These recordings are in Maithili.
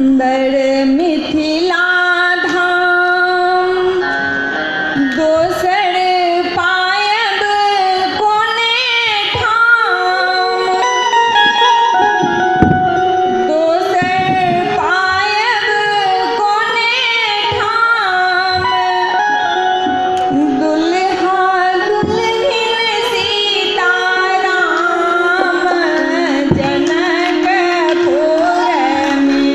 सुंदर मिथिला धाम, दोसर पायब कोने ठाम, दोसर पायब कोने ठाम, दुल्हा दुल्हिन सीताराम जनकपुर में,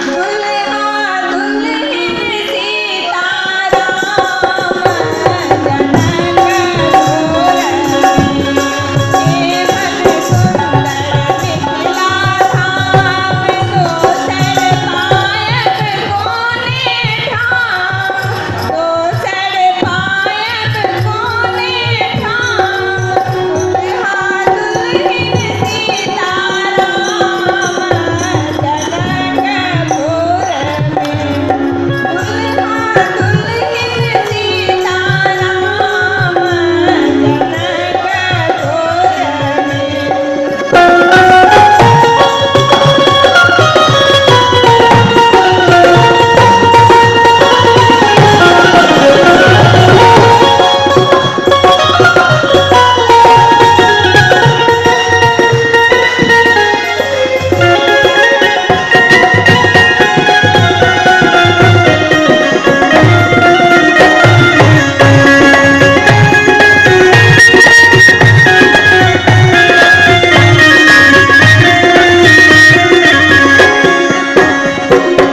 दुल्हा दुल्हिन सीताराम जनकपुर में, एहन सुंदर मिथिला धाम, दोसर पायब कोने ठाम, दोसर पायब कोने ठाम, दुल्हा दुल्हिन सीताराम जनकपुर में, दुल्हा दुल्हिन सीताराम जनकपुर में।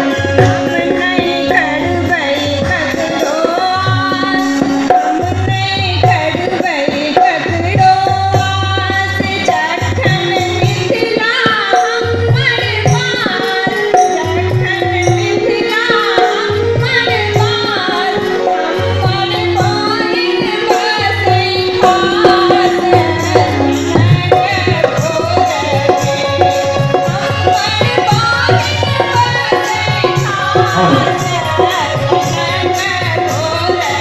हम नहीं करबै ककरो आस, हम नहीं करबै ककरो आस, जखन मिथिला हमर पास, जखन मिथिला हमर पास, हमर बहिन बसै खास जनकपुर में, हमर बहिन बसै खास जनकपुर में,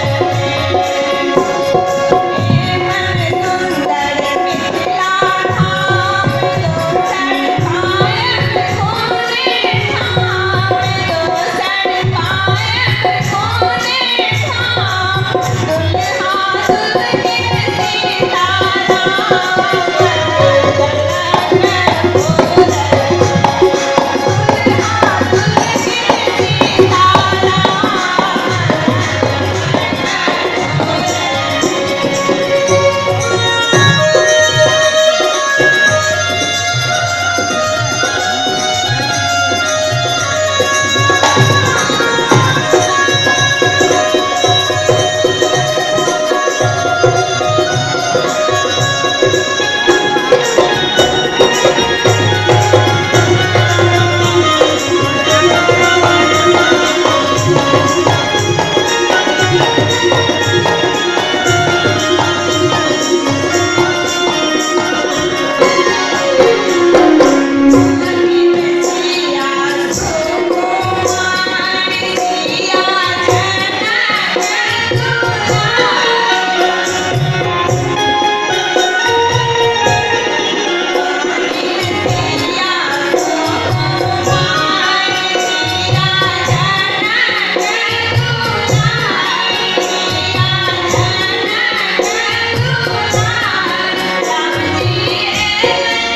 एहन सुंदर मिथिला धाम, दोसर पायब कोने ठाम, दोसर पायब कोने ठाम, दुल्हा दुल्हिन सीताराम जनकपुर में, दुल्हा दुल्हिन सीताराम जनकपुर में। सिया सुकुमार सिया जनक दुलारी, सिया सुकुमार सिया जनक दुलारी, सिया जनक दुलारी, राम जी एलनि।